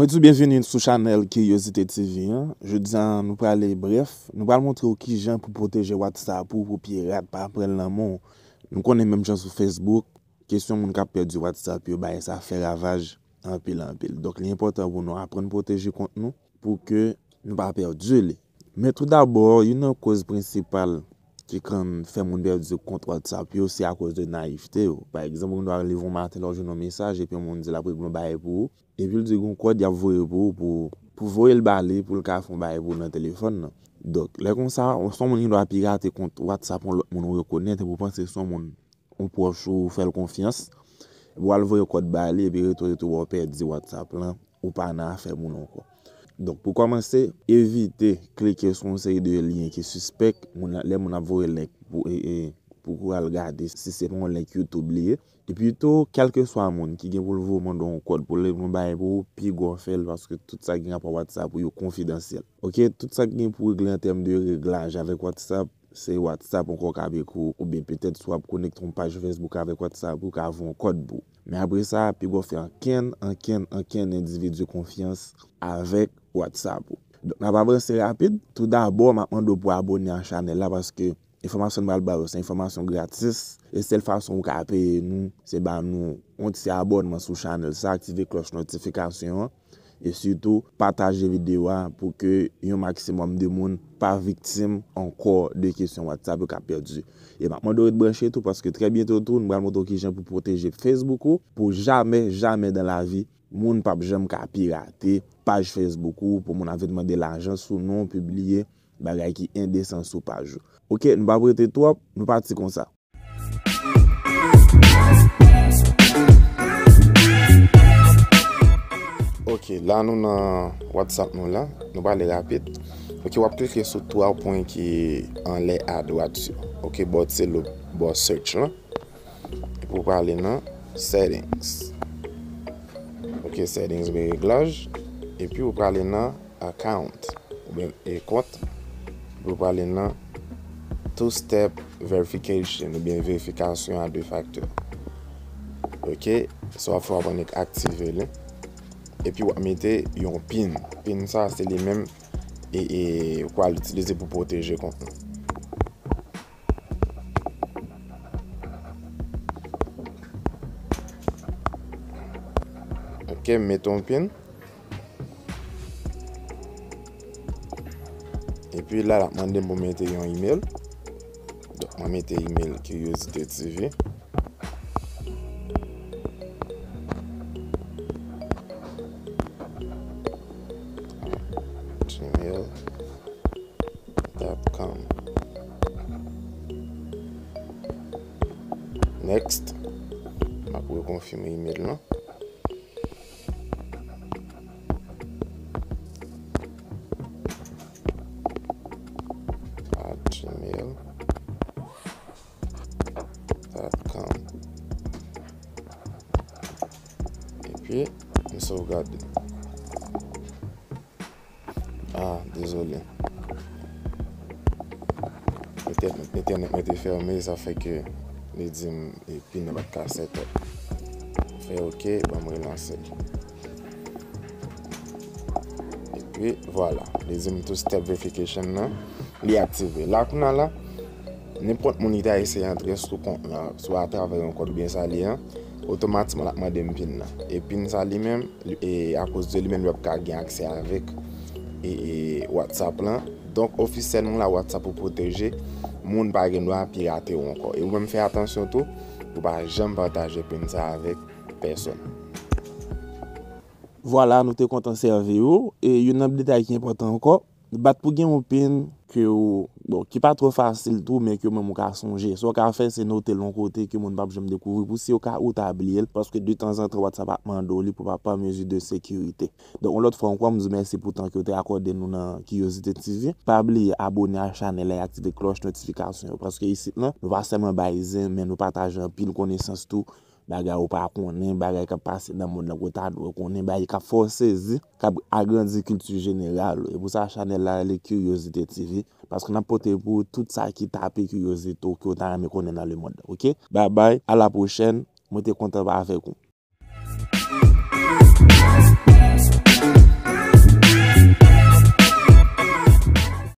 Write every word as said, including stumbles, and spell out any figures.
Mwen di w byenveni sou chanèl Curiosité T V an. Jodi a, nou prale brèf, nou pral montre w kijan pou pwoteje WhatsApp ou pou pirat pa pran l nan men w. Nou konnen menm jan sou Facebook, kesyon moun k ap pèdi WhatsApp yo, bagay sa fè ravaj anpil, anpil. Donk, li enpòtan pou nou aprann pwoteje kont nou pou ke nou pa pèdi li. Men tou dabò, youn nan koz prensipal ki konn fè moun pèdi kont WhatsApp yo, se akoz de nayivte yo. Pa egzanp, ou gendwa leve yon maten lè w jwenn yon mesaj, epi yon moun di l ap regle yon bagay pou ou, epi l di gon kòd y ap voye pou ou, pou, pou voye l ba li, pou l ka fè yon bagay pou ou nan telefòn nan. Donk, lè konsa, se yon moun gendwa pirate kont WhatsApp yon lòt moun ou rekonèt, epi w panse se yon moun yon pwòch ou, ou fè l konfyans, epi w al voye kòd ba li, epi retou, retou, w pèdi WhatsApp lan, ou pa nan afè moun ankò. Donk, pou kòmanse, evite klike sou yon seri de lyen ki sispèk, moun, lè moun ap voye link pou, e, e, pou ou al gade si se pa yon link YouTube li ye. Epi tou, kèlkeswa moun ki gen pou l voye mande yon kòd pou l regle yon bagay pou ou, piga w fè l, paske tout sa ki gen rapò WhatsApp ou yo konfidansyèl. Oke, tout sa ki gen pou regle an tèm de reglaj avèk WhatsApp, se WhatsApp ankò k ap ekri w, oubyen petèt si w ap konekte yon paj Facebook avèk WhatsApp ou, ka voye yon kòd pou ou. Men apre sa, piga w fè ankenn, ankenn, ankenn endividi konfyans avèk WhatsApp ou. Donk, n ap avanse rapid. Tou dabò, m ap mande w pou abòne a chanèl la, paske enfòmasyon n pral ba yo, se enfòmasyon gratis. E sèl fason ou ka peye nou, se ba nou yon ti abònman sou chanèl sa, aktive klòch notifikasyon an. E sitou, pataje videyo a pou ke yon maksimòm de moun pa viktim ankò de kesyon WhatsApp yo k ap pèdi. E m ap mande w ret branche tou, paske trè byento tou, nou pral montre w kijan pou pwoteje Facebook ou, pou jamè, jamè dan lavi, moun p ap janm ka pirate paj Facebook ou, pou moun ap vin mande lajan sou non w, pibliye bagay ki endesan sou paj ou. Oke, nou p ap rete twòp, nou pati konsa. Ok, la nou nan WhatsApp nou la. Nou prale rapid. Ok, w ap klike sou twa pwen ki anlè adwat yo. Ok, bò ti lou, bò search lan. Epi w prale nan settings. Ok, settings oubyen reglaj. Epi w prale nan account oubyen e kont. Epi w prale nan two step verification oubyen verifikasyon a de facto. Ok, sa w ap fè, w ap annik aktive li. Epi w ap mete yon pin. Pin sa se li menm e, e ou pral itilize pou pwoteje kont nou. Ok, m mete yon pin. Epi la, l ap mande m pou mete yon email. Donk, mwen mete email Curiosité T V. Gmail dot com. Next. M ap rekonfime email lan. At gmail dot com. Epi, m sovgade. Ah, dezole. Entènèt, entènèt mwen te fèmen, sa fè ke li di m, e, pin nan pa t ka set up. Fè ok, ban m relanse l. Epi, vwala. Li di m two step verification nan, li aktive. La, kounye a la, nenpòt moun ki ta eseye antre sou kont lan, swa atravè yon kòd oubyen sa li ye an, otomatikman l ap mande m pin nan. E pin sa li menm, e akoz de li menm, yo p ap ka gen aksè avèk e, e WhatsApp lan. Donk, ofisyèlman la, WhatsApp ou pwoteje, moun pa gen dwa pirate w ankò. E ou menm fè atansyon tou, pou pa janm pataje pin sa avèk pèsòn. Vwala, nou te kontan sèvi w. E youn nan detay ki enpòtan ankò, bat pou gen yon pin ke w, bon, ki pa twò fasil tou, men ke w menm ou ka sonje. Sa w ka fè, se note l yon kote ke moun p ap janm dekouvri pou si w ka ou ta bliye l, paske detanzantan WhatsApp ap mande w li pou pa, pa mezi de sekirite. Donk, yon lòt fwa ankò, m di w mèsi pou tan ke w te akòde nou nan Curiosité T V. Pa bliye abòne a chanèl la e aktive klòch notifikasyon yo, paske isit lan, nou pa sèlman bay zen, men nou pataje anpil konesans tou, bagay ou pa konnen, bagay k ap pase nan mond lan ke w ta dwe konnen, bagay k ap fè w sezi, k ap agrandi kilti jeneral ou. E pou sa, chanèl la rele Curiosité T V, paske n ap pote pou ou tout sa ki tape kiryozite w, ke w ta renmen konnen nan lemonn. Ok? Babay, a la pwochèn, mwen te kontan avèk ou.